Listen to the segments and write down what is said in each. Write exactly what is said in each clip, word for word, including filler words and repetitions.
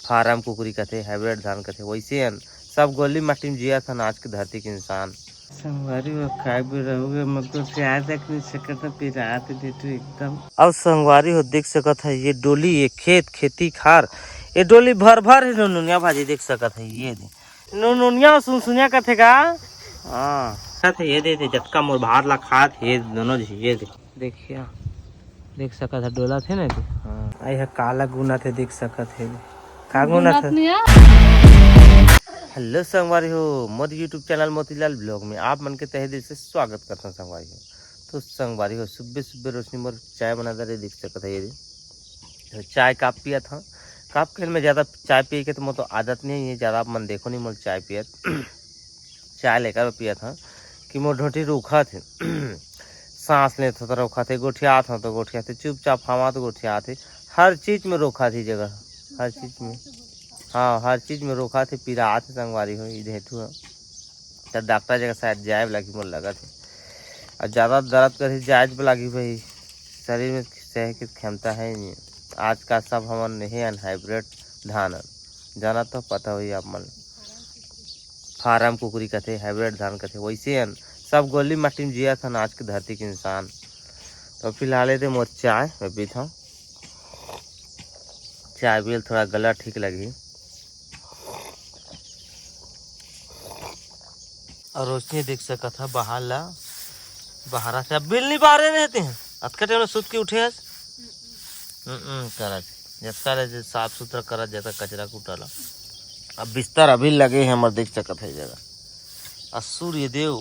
Form कुकरी कथे, hybrid धान कथे, वैसे अन सब गोली माटी में जियत हन आज के धरती के इंसान। संगवारी हो, काय भी रहोगे, मगर प्यार रख नहीं सकत, फिर रात दे तो एकदम। अब संगवारी हो, देख सकत है ये डोली, ये खेत, खेती खार, ये डोली भर भर है नुनुनिया भाजी, देख सकत है ये दे। नुनुनिया सुनसुनिया कथे का? हाँ। कथे ये दे, दे, जतका मोर भात ला खात हे, ये दोनों झी, ये दे। देखिया, देख सकत है, डोला थे ना कि? हाँ। आई है काला गुना थे, देख सकत है। का गुना गुना थे? नहीं है। हेलो संगवारी हो, मोर YouTube चैनल मोतीलाल ब्लॉग में आप मन के तहे दिल से स्वागत करता हूँ संगवारी हो। तो संगवारी हो, सुबह सुबह रोशनी मोर चाय बना दे रही, देख सकत है ये दे। तो चाय कप पियत हँव। कप के में ज़्यादा चाय पिए के तो मोर तो आदत नहीं है, ज़्यादा आप मन देखो नहीं मोर चाय पियत। चाय लेकर पियत हँव कि मोर ढोटी रोखत हे। सांस लेत हँव तो रोखत हे, गोठियात हँव तो गोठियात हे, चुपचाप हवा तो गोठियात हे। हर चीज में रोखत हे जगह, हर चीज में। हाँ, हर चीज में रोखत हे, पिरात हे संगवारी हो, ई धेतु ह। त डॉक्टर जगह शायद जाए ला लगही मोर लगत हे। अब ज़्यादा दर्द करही, जाए ला लगही भाई, शरीर में सहे के क्षमता है ही नहीं। आज का सब हमन नहीं अन हाइब्रिड धान अन, जाना तो पता होही आप मन। फार्म कुकरी कथे, हाइब्रिड धान कथे, वैसे अन सब गोली माटी में जियत हन आज के धरती के इंसान। तो फिलहाल ये दे मोर चाय मैं पीत हँव। चाय पिए ले थोड़ा गला ठीक लगही। और रोशनी देख सकत ह बाहर ला, बाहर से अब बिल नहीं बारे रहते हैं, अतका टाइम में सुत के उठे हस। हम्म, करत जतका ले जे साफ सुथरा करत जाता कचरा कुटा ला। अब बिस्तर अभी लगे हैं हमर, देख सकत है जगह। आ सूर्य देव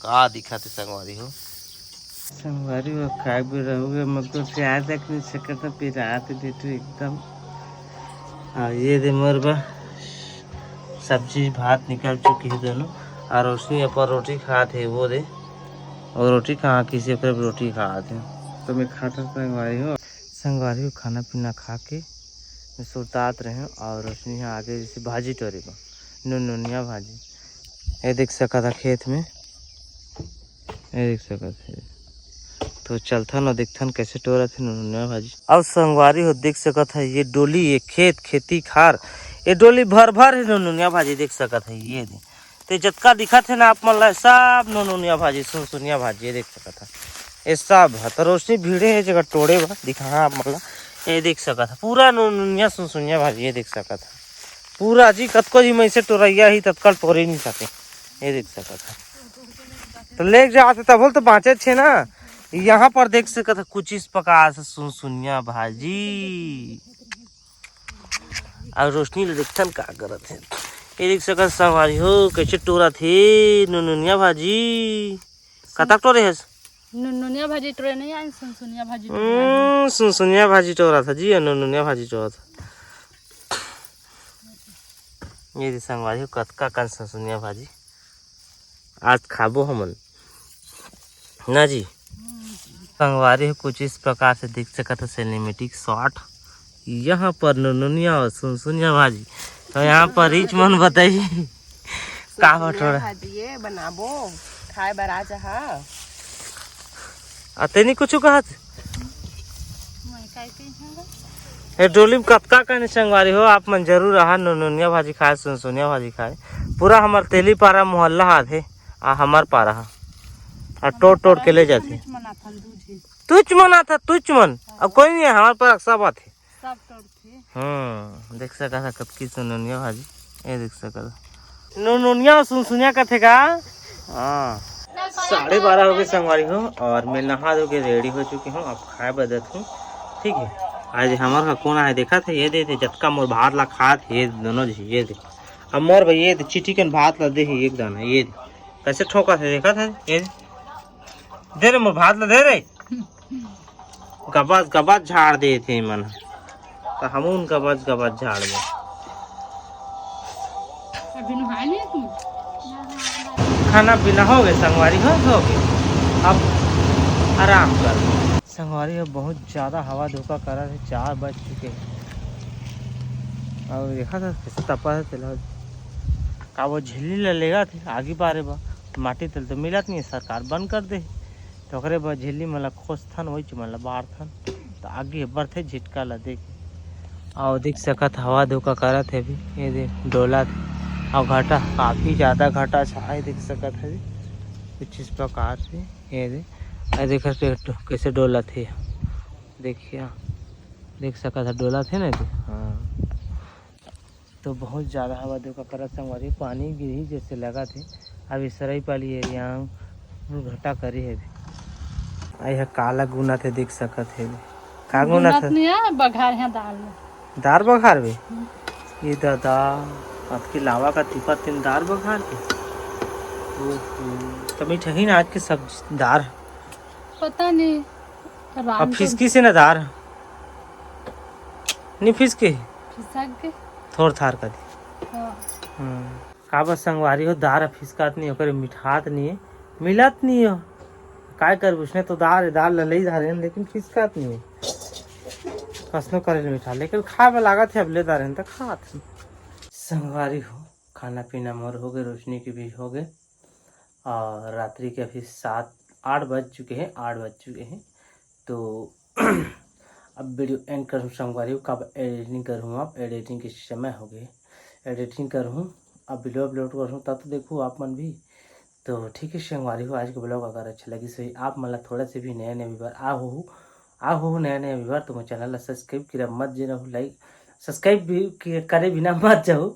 का दिखत हे संगवारी हो। संगवारी हो, काय भी रहोगे, मगर प्यार रख नहीं सकत, फिर रात दे तो एकदम। आ ये दे मोर बा सब्जी भात निकल चुकी है दोनों। और उसने अपन रोटी खात हे, वो दे। और रोटी कहाँ किसी पर रोटी खात हे। तो मैं खाता संगवारी हो। संगवारी हो, खाना पीना खा के मैं सुरतात रहे हँव। और उसने यहाँ आगे जैसे भाजी टोरे बा, नुनुनिया भाजी। ये देख सकत ह खेत में, ये देख सकत है। तो चलथन और देखथन कैसे टोरत हे नुनुनिया भाजी। अब संगवारी हो देख सकत है ये डोली, ये खेत, खेती खार, ये डोली भर भर है नुनुनिया भाजी, देख सकत है ये दे। ते जतका दिखत हे ना आप मन ला, सब नुनुनिया भाजी, सुनसुनिया भाजी, ये देख सकत है। ये सब ह त रोशनी भीड़े हे जगह टोरे बर, दिखा हाँ आप मन ला। ये देख सकत है पूरा नुनुनिया सुनसुनिया भाजी, ये देख सकत है पूरा जी। कतको जी मइसे टोरइया ही ततका टोरे नहीं सके, ये देख सकत है। तो लेके जात हे तब तो बाँचे छे ना। यहाँ पर देख सकत है कुछ इस प्रकार से सुनसुनिया भाजी। और रोशनी ले देखथन का करत हे। ये देख सकत संगवारी हो, कैसे टोरत हे नुनुनिया भाजी। कतक टोरे हस? नुनुनिया भाजी टोरे नहीं आए, सुनसुनिया भाजी टोरे आए। हम्म, सुनसुनिया भाजी टोरत हे जी, नुनुनिया भाजी टोरत हे। ये दे संगवारी हो, कतका कन सुनसुनिया भाजी आज खाबो हमन ना जी। संगवारी हो, कुछ इस प्रकार से देख सकत हो सिनेमैटिक शॉट। यहाँ पर नुनुनिया और सुनसुनिया भाजी, तो यहाँ पर रिच मन बताई का सुनसुनिया बटोरा। भाजी ये बनाबो, खाए बर आ जहा। आ तेनी कुछ कहत? मैं काय कही हूँ? ए डोली में कतका कने संगवारी हो, आप मन जरूर आहा नुनुनिया भाजी खाए, सुनसुनिया भाजी खाए। पूरा हमर तेलीपारा मोहल्ला आथे, आ हमर पारा हा। आ टोर टोर के ले जाथे। तुच मन आता, तुच मन। अब कोई नहीं है, हमर पारा सब आथे। सब टोरथे। हम्म, देख सकत ह कतकी सुनसुनिया भाजी, ये देख सकत ह। नुनुनिया और सुनसुनिया कथे का? हाँ। साढ़े बारह हो गए संगवारी हो, और मैं नहा धो के रेडी हो चुकी हूँ। अब खाए बर देत हूँ, ठीक है। आज हमर का कोन आए देखत हे, ये दे, दे जतका मोर भात ला खात हे, ये दोनों झी, ये दे। अब मोर भाई ये दे, चिटिकन भात ला दे हे एक दाना, ये दे। कैसे ठोकत हे, देखत हे, ये दे। दे रे मोर भात ला, दे रे। गबस गबस झाड़ देथे मन, त हमू गबस गबस झाड़ दे। अभी नहाए नहीं तू? खाना पीना हो गए संगवारी हो, हो गए। अब आराम कर। संगवारी हो, बहुत ज्यादा हवा धोखा करा थे, चार बज चुके हैं। और देखा था कैसे तपा है तेला। का वो झिल्ली ले लेगा थे आगी बारे बा, माटी तेल तो मिलत नहीं है, सरकार बंद कर दे। तो ओकरे बर झिल्ली मन ला खोजथन, वही मन ला बारथन, तो आगी बरथे झिटका ला दे के। अउ देख सकत हवा धोखा करत हे अभी, ये दे डोलत हे। अउ घटा काफी ज्यादा घटा छाए देख सकत हे कुछ इस प्रकार से। ये दे, ये देख कैसे डोलत हे, देखिए देख सकत हे डोलत हे ना ये दे। हाँ, तो बहुत ज्यादा हवा धोखा करत संगवारी, पानी गिरही जैसे लगत हे। अभी सरईपाली एरिया घटा करे हे अभी। आई ह काला गुना थे देख सकत हे, का गुना गुना थे? नहीं है, बघार है दाल में। दार बघार बे? ये दादा, अतकी लावा का तिपा तीन दार बघार के। ओहो, त मिठही ना आज के सब्जी दार। पता नहीं। अब फिसकी से ना दार। नहीं फिसके? फिसक के। थोर थार का दी। हाँ। हम्म। काबर संगवारी हो, दार ह फिसकात नहीं, ओकर मिठात नहीं, मिलत नहीं हो। काय करबे, उसने तो दार, दार ल लई दार हे, लेकिन फिसकात नहीं हो। कसनो करे ले मिठा, लेकिन खाए में लागत हे, अब ले दार हे, त खात हे। संगवारी हो, खाना पीना मोर हो गए, रोशनी के भी हो गए, और रात्रि के अभी सात, आठ बज चुके हैं, आठ बज चुके हैं। तो अब वीडियो एंड करूँ संगवारी हो, कब एडिटिंग करूँ, अब एडिटिंग के समय हो गए, एडिटिंग करूँ, अब वीडियो अपलोड करूँ, तब तो देखू आप मन भी। तो ठीक है संगवारी हो, आज के ब्लॉग अगर अच्छा लगी सही, आप मन ला थोड़ा से भी नया नया व्यूअर आ हो, आ हो नया नया व्यूअर, तो मोर चैनल ला सब्सक्राइब किरा मत जे रहू, लाइक, सब्सक्राइब भी कि-, करे बिना मत जाहू,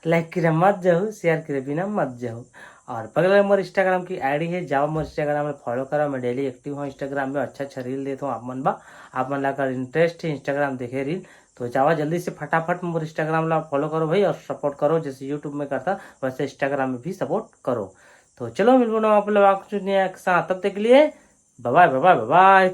लाइक किरा मत जाहू, शेयर किरा बिना मत जाहू। और बगल में मोर इंस्टाग्राम की आईडी है, जाओ मोर इंस्टाग्राम में फॉलो करो, मैं डेली एक्टिव हूँ इंस्टाग्राम में, अच्छा अच्छा रील देता हूँ आप मन बा। आप मन ला अगर इंटरेस्ट है इंस्टाग्राम देखे रील, तो जावा जल्दी से फटाफट मोर इंस्टाग्राम ला फॉलो करो भाई, और सपोर्ट करो, जैसे यूट्यूब में करता वैसे इंस्टाग्राम में भी सपोर्ट करो। तो चलो मिलबो ना आप लोग के साथ, तब तक के लिए बाय बाय, बाय बाय, बाय बाय।